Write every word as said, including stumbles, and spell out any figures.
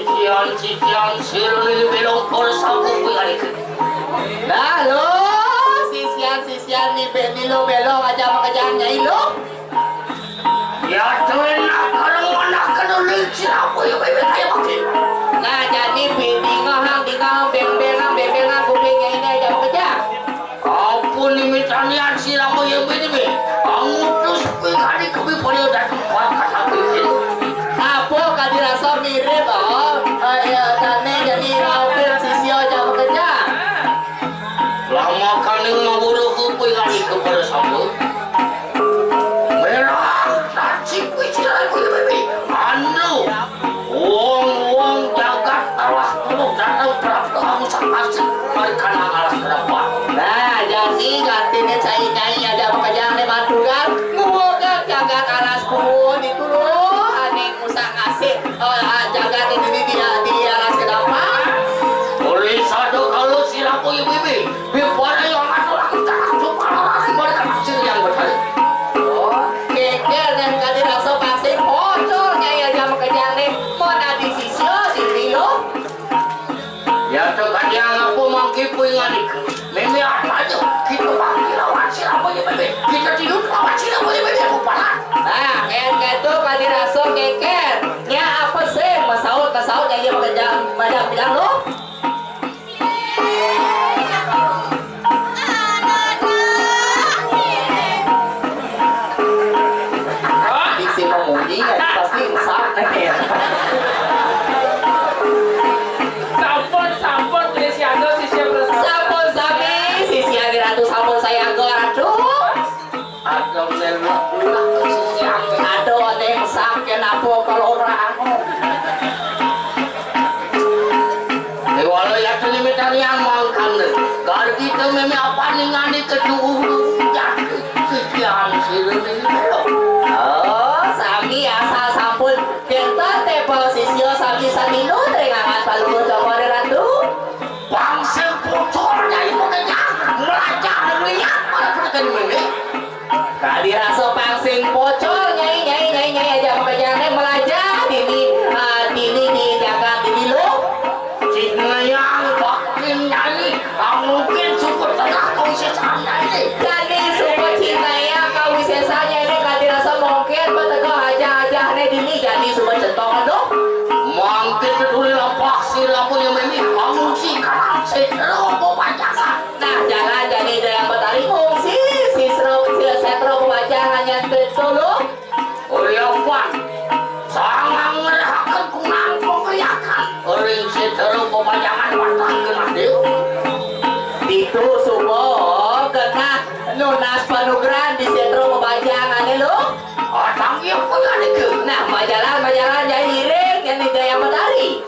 Sisian-sisian sira nili belong para sapu kuwi ngalih. Nah, lo, sisian-sisian ni be-, ni lo belong aja makejang nyai lo. Ya, tuh enak kalau ngonak kena licin apa ya, bebek kayak pakai. Nah, jadi bi-, dingahang, dingahang, beng-bengang, beng-bengang, kuping nyai ini aja makejang. Apa ni mitanian sira apa ya, bebek? Angutus kuwi kali kuwi pada dateng kuat kasar kuwi. Apa kadi rasa mirip, oh? Eh, ya, tane jadi raupin sisio aja makejang. Lama kaning maburu kuwi kali kepada sampun. Merah, racik kuwi sira kuwi, bebek. Anu. Wong-wong jagat alas puluh dateng prapta angusak asik, mari kana alas kedapat. Nah, jadi gatine cai nyai aja makejang ne maturan, nguwugang jagat alas puluh itu lo, ane ngusak asik. Oh, ah, jagat ini di, di, di alas kedapat. Oleh satu kalau sira kuwi, bebek. Bibara yang anu aku tak coba lari mereka masih yang berkali. Oh, keker dan kadi rasa pasir pocol nyai aja makejang ne. Mon adi sisio di lo. Ya, tekan yang aku mangki kuwi ngalik. Meme apa aja? Kita panggil lawan sira apa ya, bebek? Kita tidur lawan sira apa ya, bebek? Aku panas. Nah, en ketu kadi rasa keker. Nya apa sing masaut-masaut nyai aja makejang, makejang bilang lo? Isi pemudi ya, pasti rusak nih. Sampun, sampun, beli siaga, sisya bersama. Sampun sami, sisya di ratu, sampun saya anggo ratu. Ada melok, melok, sisya. Ada oleh sampun apa kalau orang. Ewala yatune mitariang mangkane. Gargita meme apa ningane keduhulu jati. Sikian sirene lho. Oh, sami asal sampun kenten tepa sisya sami sami nutreng angan palungguh Jawara Ratu. Wangsil pucul nyai pekenyang, melajah melihat pada penekan meme. Kadi rasa pang sing pocol, nyai, nyai, nyai, nyai, aja makejang ne melajah dini, ah, dini di jagat dini lo. Cik ngayang bakin nyai, tak mungkin syukur tengah kau sesana ini. Jadi syukur cik ngayang kau sesanya ini kadi rasa mungkin betegah aja-aja ne dini jadi syukur centong lo. Mangkin peduli lampah si lampu yang memi, bangun si kanan, si terus mau panjangan. Nah, jalan jadi Dayang Betari ngungsi, si Sro-, si Setro Kebajangan yang solo. Uriapan, sangang ngerahaken kunang pengeriakan. Ring Setro Kebajangan watah genah dewa. Ditu suba genah nunas panugrahan di Setro Kebajangan lo. Atang iya pun nika. Nah, majalan, majalan jadi iring yang di Dayang Betari.